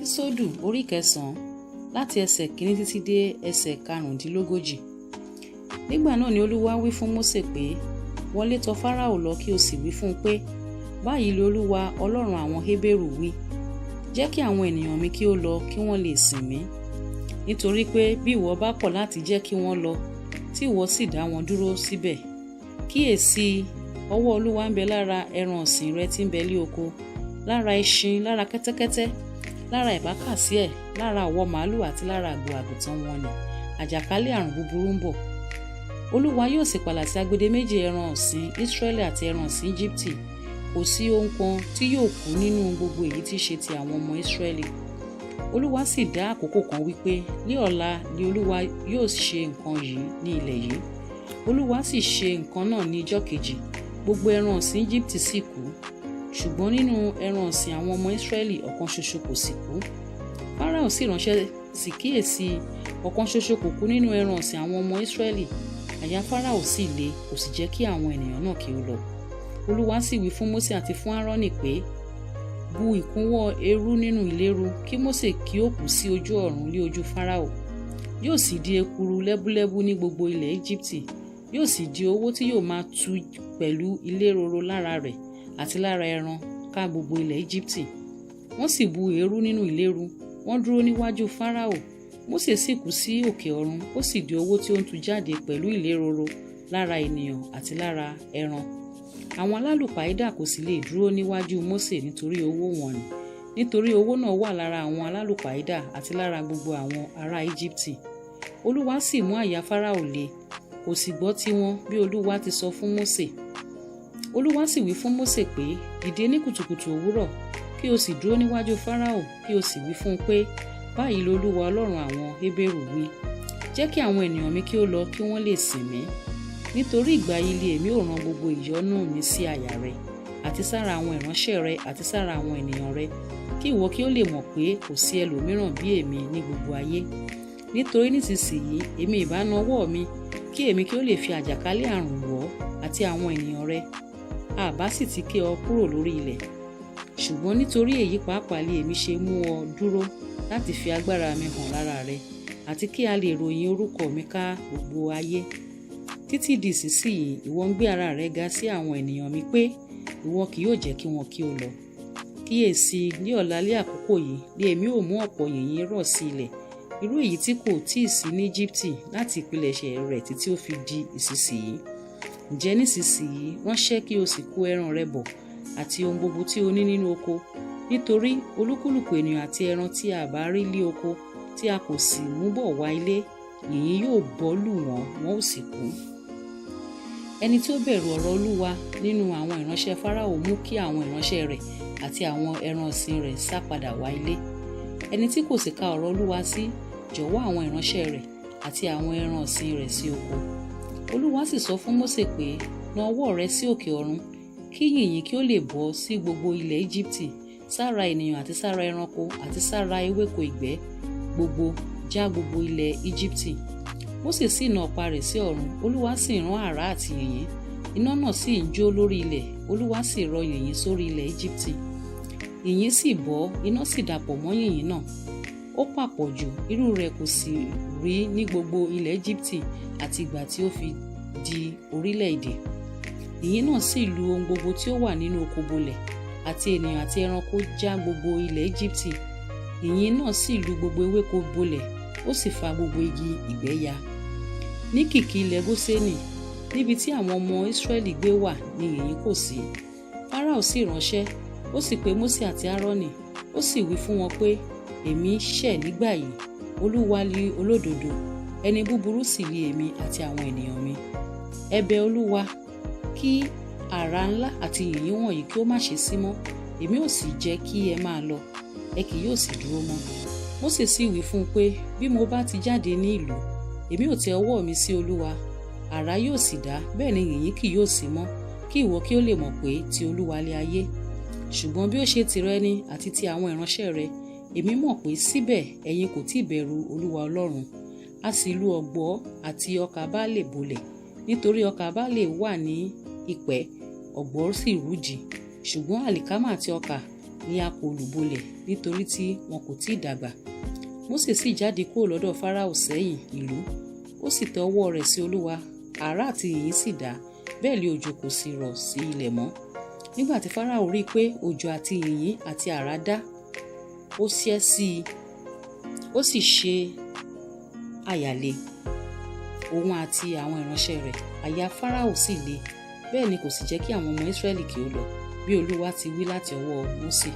Ẹ́kísódù orí kẹsàn-án láti ẹsẹ̀ kìíní títí dé ẹsẹ̀ 35. Nígbà náà ni Olúwa wí fún Mósè pé, wọlé tọ̀ Fáráò lọ kí o sì wí fún un pé, báyìí ni Olúwa Ọlọ́run àwọn Hébérù wí, jẹ́ kí àwọn ènìyàn mi kí ó lọ kí wọ́n lè sìn mí. Nítorí pé bí ìwọ bá kọ̀ láti jẹ́ kí wọ́n lọ, tí ìwọ sì dá wọn dúró síbẹ̀, kíyèsí, ọwọ́ Olúwa ń bẹ lára ẹran ọ̀sìn rẹ tí ń bẹ lí oko, lára ẹṣin, lára kẹ́tẹ́kẹ́tẹ́, lára ìbákasíẹ̀, lára ọ̀wọ́ màálù àti lára àgbo àgùntàn wọn ni àjàkálẹ̀ àrùn búburú ń bọ̀. Olúwa yóò sì pààlà sí agbede méjì ẹran ọ̀sìn Ísírẹ́lì àti ẹran ọ̀sìn Íjíbítì. Kò sí ohun kan tí yóò kú nínú gbogbo èyí tí í ṣe ti àwọn ọmọ Ísírẹ́lì. Olúwa sì dá àkókò kan wípé, ní ọ̀la ni Olúwa yóò ṣe nǹkan yìí ní ilẹ̀ yìí. Olúwa sì ṣe nǹkan náà ní ijọ́ kejì, gbogbo ẹran ọ̀sìn Íjíbítì sì kú. Ṣùgbọ́n nínú ẹran ọ̀sìn àwọn ọmọ Ísírẹ́lì ọ̀kan ṣoṣo kò sì kú. Fáráò sì ránṣẹ́ sì kíyèsí, ọ̀kan ṣoṣo kò kú nínú ẹran ọ̀sìn àwọn ọmọ Ísírẹ́lì. Àyà Fáráò sì le, kò sì jẹ́ kí àwọn ènìyàn náà kí ó lọ. Olúwa sì wí fún Mósè àti fún Áárónì pé, bu ìkúnwọ́ eérú nínú ìléru kí Mósè kí ó kú sí ojú ọ̀run lé ojú Fáráò. Yóò sì di ekuru lẹ́búlẹ́bú ní gbogbo ilẹ̀ Íjíbítì. Yóò sì di owó tí yóò máa tú pẹ̀lú ìléròrò lára rẹ̀ àti lára ẹran ká gbogbo ilẹ̀ Íjíbítì. Wọ́n sì bu eérú nínú ìléru, wọ́n dúró níwájú Fáráò. Mósè sì kú sí òkè ọ̀run, ó sì di owó tí ó ń tú jáde pẹ̀lú ìléròrò lára ènìyàn àti lára ẹran. Àwọn alálùpàídà kò sì lè dúró níwájú Mósè nítorí owó wọ̀nnì, nítorí owó náà wà lára àwọn alálùpàídà àti lára gbogbo àwọn ará Íjíbítì. Olúwa sì mú àyà Fáráò le, kò sì gbọ́ tiwọn bí Olúwa ti sọ fún Mósè. Olúwa sì wí fún Mósè pé, dìde ní kùtùkùtù òwúrọ̀, kí o sì dúró níwájú Fáráò, kí o sì wí fún un pé, báyìí ni Olúwa Ọlọ́run àwọn Hébérù wí, jẹ́ kí àwọn ènìyàn mi kí ó lọ kí wọ́n lè sìn mí. Nítorí ìgbà yìí li èmi ó rán gbogbo ìyọ́nú mi sí àyà rẹ, àti sára àwọn ìránṣẹ́ rẹ, àti sára àwọn ènìyàn rẹ, kí ìwọ kí ó lè mọ̀ pé kò sí ẹlòmíràn bí èmi ní gbogbo ayé. Nítorí nísinsìnyí èmi ìbá na ọwọ́ mi, kí èmi kí ó lè fi àjàkálẹ̀ àrùn wọ̀ àti àwọn ènìyàn rẹ, a bá sì ti ké ọ kúrò lórí ilẹ̀. Ṣùgbọ́n nítorí èyí pàápàá li èmi ṣe mú ọ dúró láti fi agbára mi hàn lára rẹ, àti kí a lè ròyìn orúkọ mi ká gbogbo ayé. Títí di ìsinsìnyí ìwọ ń gbé ara rẹ ga sí àwọn ènìyàn mi pé ìwọ kì yóò jẹ́ kí wọn kí ó lọ. Kíyèsí, ní ọ̀la lé àkókò yìí ni èmi ó mú ọ̀pọ̀ yìnyín rọ̀ sí ilẹ̀, irú èyí tí kò tíì sí ní Íjíbítì láti ìpilẹ̀ṣẹ̀ rẹ̀ títí ó fi di ìsinsìnyí. Ǹjẹ́ nísinsìnyí ránṣẹ́ kí o sì kó ẹran rẹ bọ̀ àti ohun gbogbo tí o ní nínú oko, nítorí olúkúlùkù ènìyàn àti ẹran tí a bá rí lí oko tí a kò sì mú bọ̀ wá ilé, yìnyín yóò bọ́ lù wọ́n, wọn ó sì kú. Ẹni tí ó bẹ̀rù ọ̀rọ̀ Olúwa nínú àwọn ìránṣẹ́ Fáráò mú kí àwọn ìránṣẹ́ rẹ̀ àti àwọn ẹran ọ̀sìn rẹ̀ sá padà wá ilé. Ẹni tí kò sì ka ọ̀rọ̀ Olúwa sí jọ̀wọ́ àwọn ìránṣẹ́ rẹ̀ àti àwọn ẹran ọ̀sìn rẹ̀ sí oko. Olúwa sì sọ fún Mósè pé, na ọwọ́ rẹ sí òkè ọ̀run, kí yìnyín kí ó lè bọ́ sí gbogbo ilẹ̀ Íjíbítì, sára ènìyàn àti sára ẹranko àti sára ewéko ìgbẹ́ gbogbo já gbogbo ilẹ̀ Íjíbítì. Mósè sì na ọ̀pá rẹ̀ sí ọ̀run, Olúwa sì rán àrá àti yìnyín, iná náà sì ń jó lórí ilẹ̀, Olúwa sì rọ yìnyín sórí ilẹ̀ Íjíbítì. Yìnyín sì bọ́, iná sì dàpọ̀ mọ́ yìnyín náà. Ó pàpọ̀ jù, irú rẹ̀ kò sì rí ní gbogbo ilẹ̀ Íjíbítì àti ìgbà tí ó fi di orílẹ̀-èdè. Yìnyín náà sì lu ohun gbogbo tí ó wà nínú oko bolẹ̀, àti ènìyàn àti ẹranko já gbogbo ilẹ̀ Íjíbítì. Yìnyín náà sì lu gbogbo ewéko bolẹ̀, ó sì fa gbogbo igi ìgbẹ́ ya. Ní kìkì ilẹ̀ Góṣẹ́nì, níbi tí àwọn ọmọ Ísírẹ́lì gbé wà ní yìnyín kò sí. Fáráò sì ránṣẹ́, ó sì pe Mósè àti Áárónì, ó sì wí fún wọn pé, èmi ṣẹ̀ nígbà yìí, Olúwa li olódodo, ẹni búburú sì li èmi àti àwọn ènìyàn mi. Ẹ bẹ̀ Olúwa kí àrá ńlá àti yìnyín wọ̀nyí kí ó má ṣe sí mọ́, èmi ó sì jẹ́ kí ẹ máa lọ, ẹ kì yóò sì dúró mọ́. Mósè sì wí fún un pé, bí mo bá ti jáde ní ìlú, èmi ó tẹ ọwọ́ mi sí Olúwa, àrá yóò sì dá, bẹ́ẹ̀ ni yìnyín kì yóò sí mọ́, kí ìwọ kí ó lè mọ̀ pé ti Olúwa lé ayé. Ṣùgbọ́n bí ó ṣe tìrẹ ni àti ti àwọn ìránṣẹ́ rẹ, èmi mọ̀ pé síbẹ̀ ẹ̀yin kò tí bẹ̀rù Olúwa Ọlọ́run. A sì lu ọ̀gbọ̀ àti ọkà báálì bolẹ̀, nítorí ọkà báálì wà ní ìpẹ́, ọ̀gbọ̀ sì rúdi. Ṣùgbọ́n àlìkámà àti ọkà ni a kò lù bolẹ̀, nítorí tí wọn kò tí ì dàgbà. Mósè sì jáde kúrò lọ́dọ̀ Fáráò sẹ́yìn ìlú, ó sì tẹ ọwọ́ rẹ̀ sí Olúwa, àrá àti yìnyín sì dá, bẹ́ẹ̀ li òjò kò sì rọ̀ sí ilẹ̀ mọ́. Nígbà tí Fáráò rí i pé òjò àti yìnyín àti àrá dá, ó sẹ́ sí i, ó sì ṣe àyà le, òun àti àwọn ìránṣẹ́ rẹ̀. Àyà Fáráò sì le, bẹ́ẹ̀ ni kò sì jẹ́ kí àwọn ọmọ Ísírẹ́lì kí ó lọ, bí Olúwa ti wí láti ọwọ́ Mósè.